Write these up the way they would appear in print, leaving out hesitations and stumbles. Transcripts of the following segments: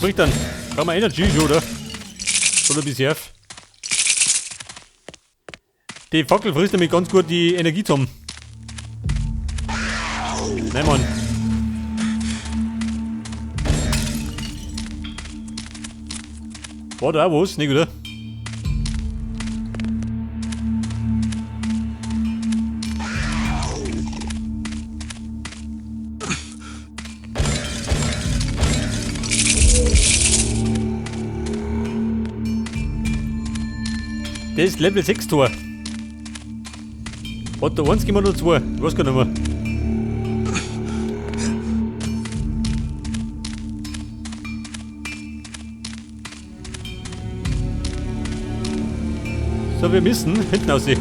spricht dann? Brauchen wir Energy schon, oder? Oder bis her? Die Fackel frisst nämlich ganz gut die Energie zusammen. Nein, Mann. War da auch was? Nicht, oder? Das ist Level 6 Tor. Hat da eins gemacht oder zwei? Ich weiß gar nicht mehr. So, wir müssen hinten aussehen.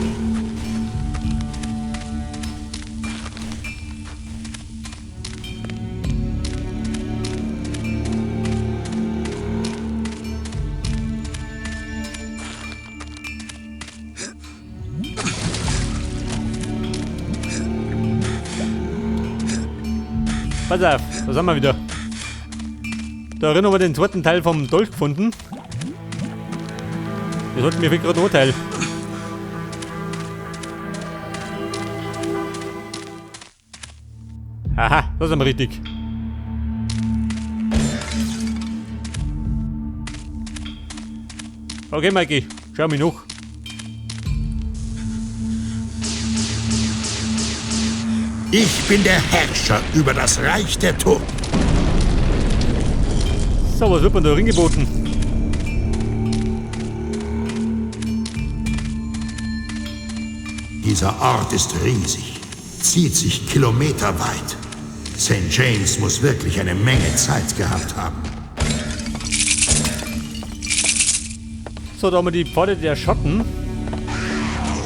Pass auf, da sind wir wieder. Da erinnern wir den zweiten Teil vom Dolch gefunden. Wir sollten mir vielleicht gerade noch ein Teil. Aha, das ist aber richtig. Okay, Mikey, schau mich noch. Ich bin der Herrscher über das Reich der Toten. So, was wird man da geboten? Dieser Ort ist riesig, zieht sich kilometerweit. St. James muss wirklich eine Menge Zeit gehabt haben. So, da haben wir die Pforte der Schatten.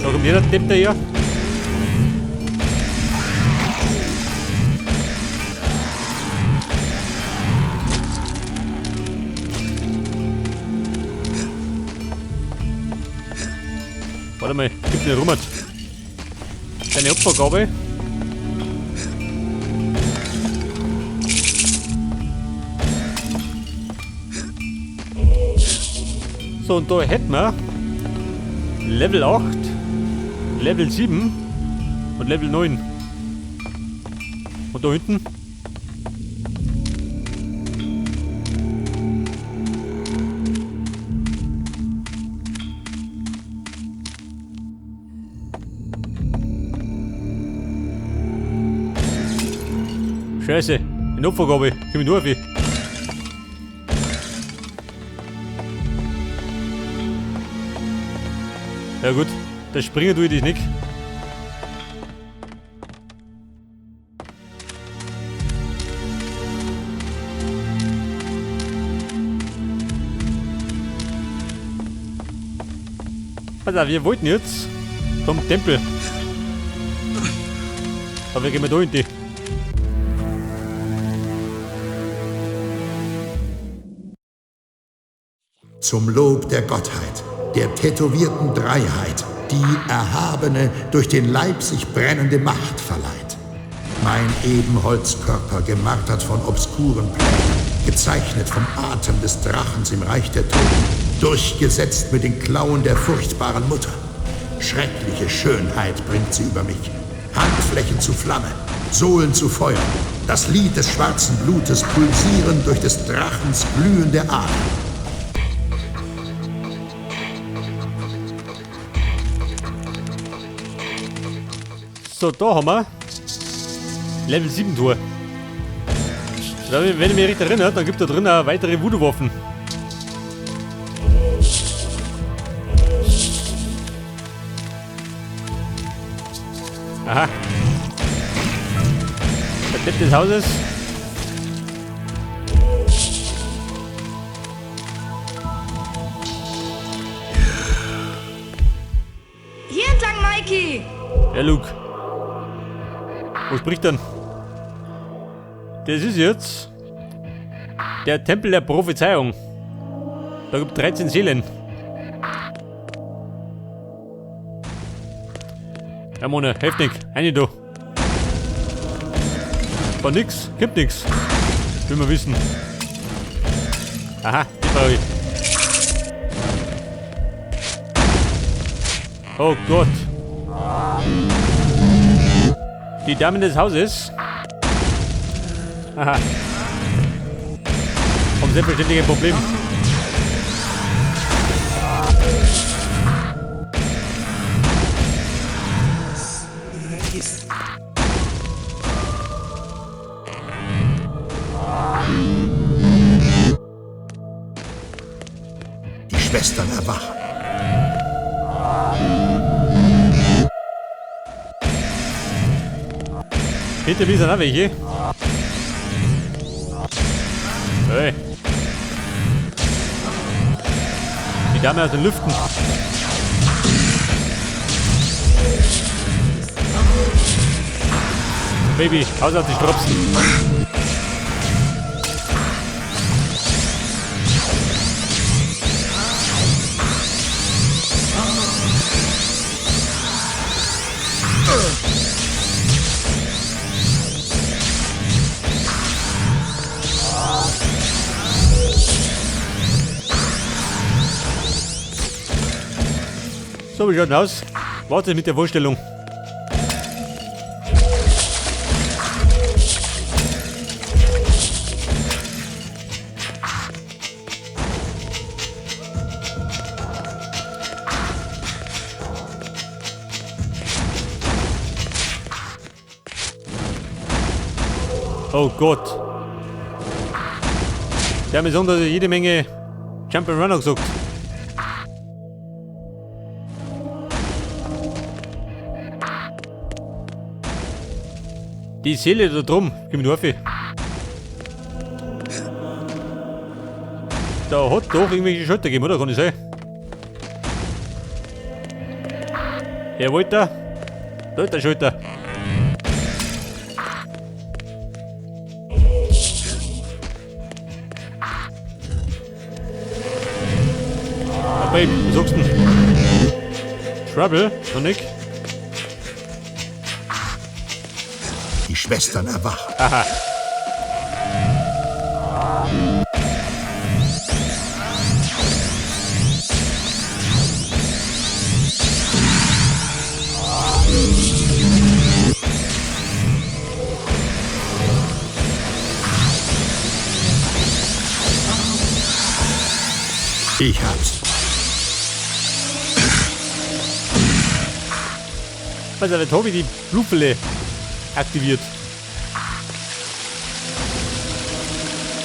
Da kommt jeder Depp da her. Warte mal, gib mir Rummert. Deine Opfergabe. So, und da hätten wir Level 8, Level 7 und Level 9. Und da hinten? Scheiße, in Opfergabe, komm ich nur auf. Ja gut, das springen tue ich dich nicht. Pass auf, wir wollten jetzt zum Tempel. Aber wir gehen mal da in die. Zum Lob der Gottheit, der tätowierten Dreiheit, die erhabene, durch den Leib sich brennende Macht verleiht. Mein Ebenholzkörper, gemartert von obskuren Plänen, gezeichnet vom Atem des Drachens im Reich der Toten, durchgesetzt mit den Klauen der furchtbaren Mutter. Schreckliche Schönheit bringt sie über mich. Handflächen zu Flamme, Sohlen zu Feuer, das Lied des schwarzen Blutes pulsieren durch des Drachens glühende Adern. So, da haben wir Level 7 Tor. Wenn ich mich recht erinnere, dann gibt es da drin auch weitere Voodoo-Waffen. Aha. Der Depp des Hauses. Hier entlang, Mikey! Ja, Luke. Wo spricht denn? Das ist jetzt der Tempel der Prophezeiung. Da gibt es 13 Seelen. Ja, Mona, hilft nix. Eine da. War nix, gibt nix. Will man wissen. Aha, die brauche ich. Oh Gott. Die Damen des Hauses. Aha. Haben selbstverständlich ein Problem. Die Schwestern erwachen. Hinter mir sind auch welche. Hey. Die Dame aus den Lüften. Baby, Haus auf die Stropsen. So, wie schaut denn aus? Warte mit der Vorstellung. Oh Gott. Der hat mir so jede Menge Jump'n'Runner gesagt. Die Seele da drum, gib mir auf. Da hat doch irgendwelche Schalter gegeben, oder? Kann ich sein? Herr Walter, da ist der Schalter. Ah, Babe, was sagst du denn? Trouble? Noch nicht? Die Schwestern erwachen. Aha. Ich hab's. Was, der Tobi die Blufele aktiviert.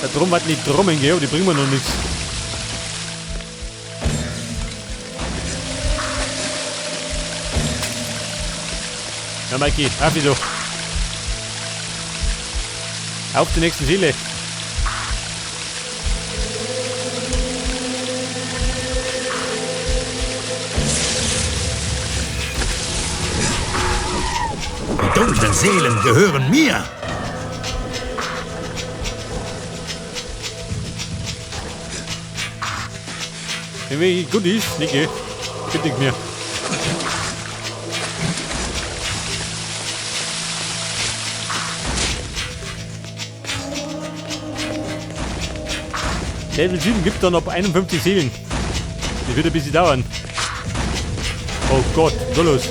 Da drum hat nicht Trommeln, gell, aber die bringen wir noch nichts. Ja, Mikey, auf doch. Auf die nächsten Seele. Die dunklen Seelen gehören mir. Irgendwelche Goodies? Niki. Gibt nichts mehr. Level 7 gibt dann ab 51 Seelen. Das wird ein bisschen dauern. Oh Gott, so los.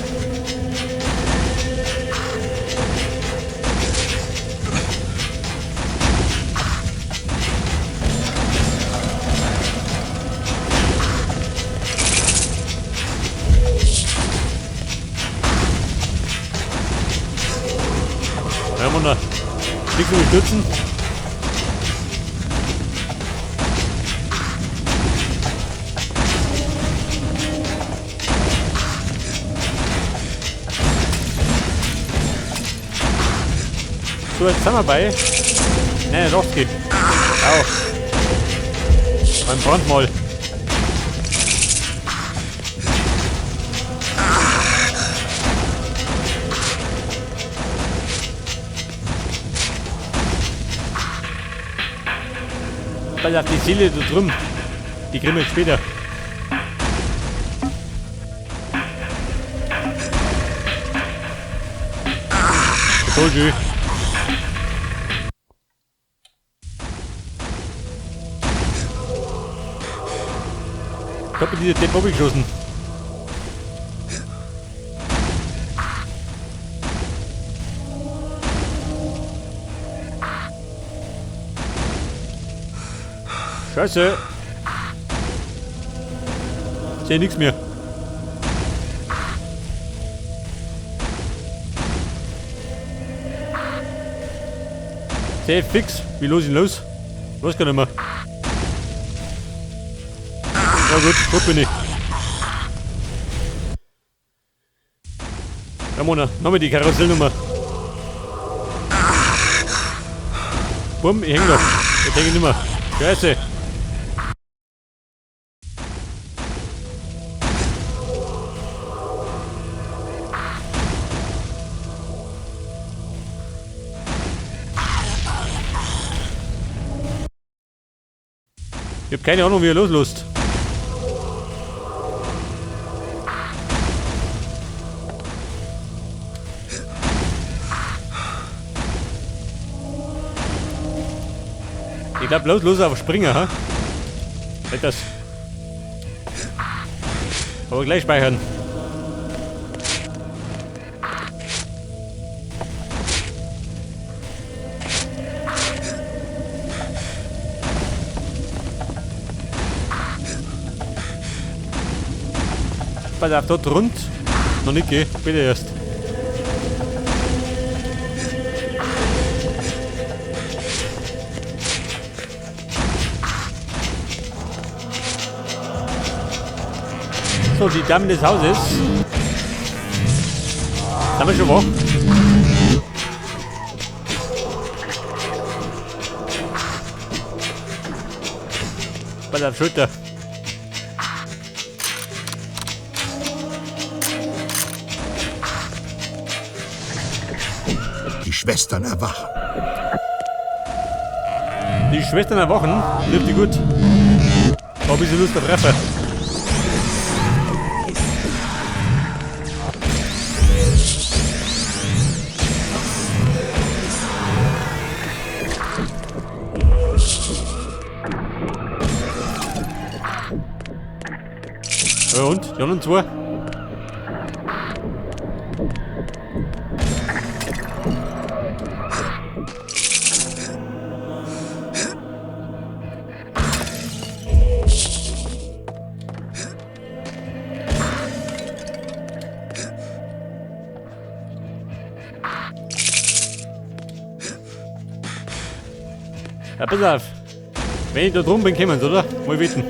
Ja, man, nichts überstürzen. So, jetzt sind wir bei. Nein, doch, geht. Au. Beim Brandmal. Pass auf die Seele da drüben. Die kriegen wir jetzt später. Toll, schön. Da bin ich der Depp geschossen. Scheiße. Seh nix mehr. Seh fix. Wie los ist los? Los gar nicht mehr. Ja gut, gut bin ich. Ramona, nochmal die Karussellnummer. Bumm, ich häng noch. Ich häng nicht mehr. Scheiße. Ich hab keine Ahnung, wie er loslässt. Ich glaub, los, los auf Springer, ha? Halt das. Aber gleich speichern. Pass auf, dort rund. Noch nicht geh, bitte erst. So, die Dame des Hauses. Sind wir schon wach? Pass auf, Schulter. Die Schwestern erwachen. Die Schwestern erwachen? Trifft die gut. War ein bisschen Lust auf Treffer. Ja und? Die anderen zwei? Ja, pass auf. Wenn ich da drum bin, kommen sie, oder? Mal wetten.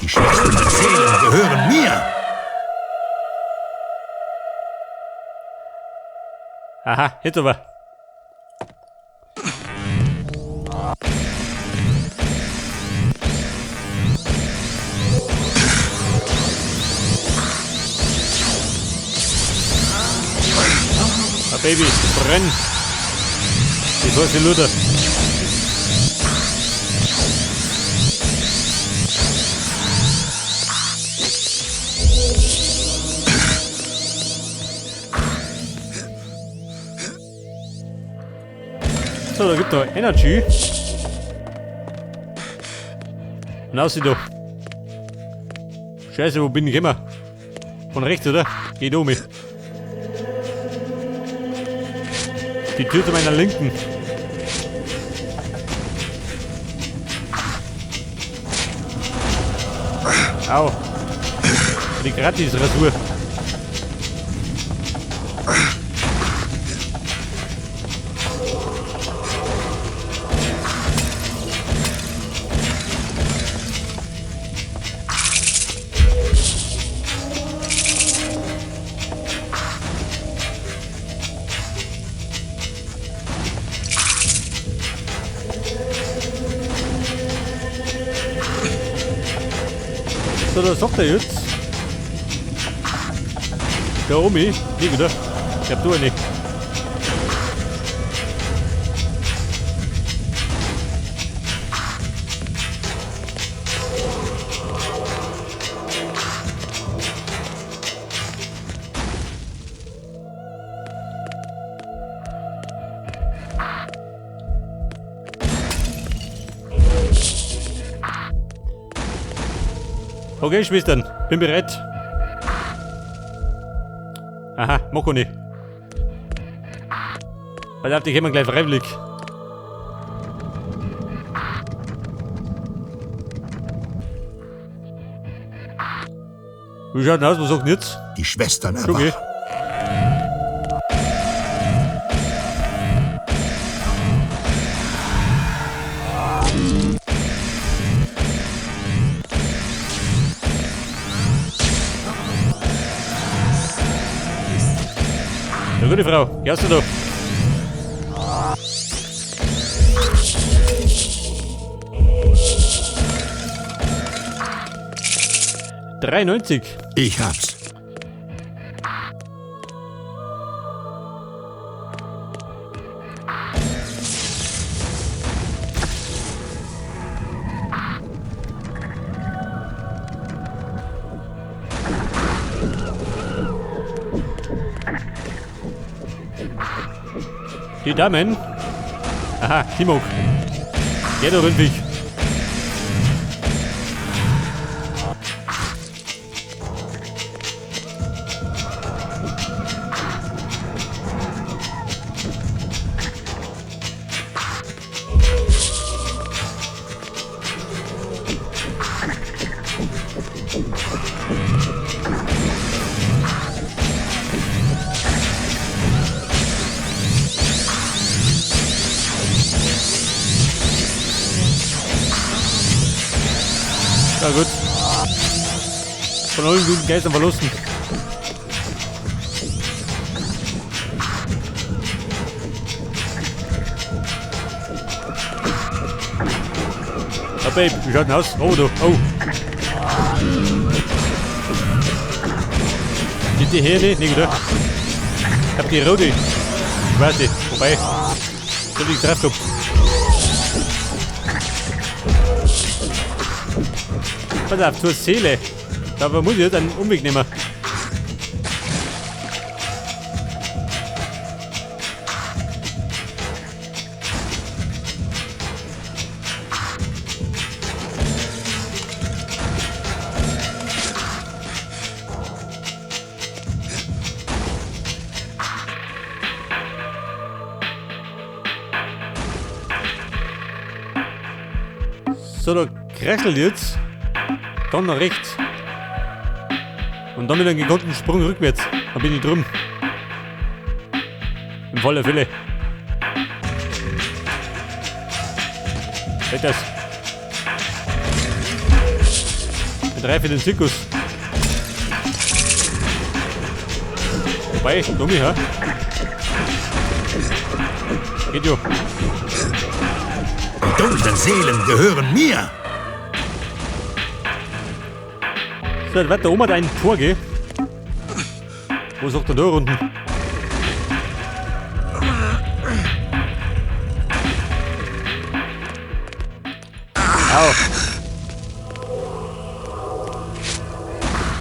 Die Schwestern der Seelen gehören mir. Aha, jetzt aber. Ah, Baby, brenn! Die heiße Luder. So, da gibt noch Energy. Und aussieht da. Scheiße, wo bin ich immer? Von rechts, oder? Geht um mich. Die Tür zu meiner Linken. Au. Die Gratis-Rasur. So, da sagt er jetzt. Da oben, hier wieder. Ich hab du eine. Okay, Schwestern, bin bereit. Aha, mach ich nicht. Pass auf, die kommen gleich freiwillig. Wie schaut denn aus? Was sagt denn jetzt? Die Schwestern Okay. erwachen. Ja, gute Frau, gehst du da? 93. Ich hab's. Die Damen. Aha, Timok. Geh doch, Ründwig. Ja gut. Von allen guten Geistern verlassen. Ja, Babe, wie schaut denn aus? Oh, du. Oh. Geht die her nicht? Nee, oder? Ich hab die rote. Ich weiß nicht. Wobei. Ich hab die drauf gehabt. Pass auf, zur Seele. Da muss ich jetzt einen Umweg nehmen. So, da krächelt jetzt. Dann nach rechts. Und dann mit einem gekonnten Sprung rückwärts. Dann bin ich drüben. In voller Fülle. Seht das? Mit drei für den Zirkus. Wobei, Dummi, hä? Geht jo. Die dunklen Seelen gehören mir. So, jetzt wird da oben ein Tor gehen. Wo sagt der da unten? Au.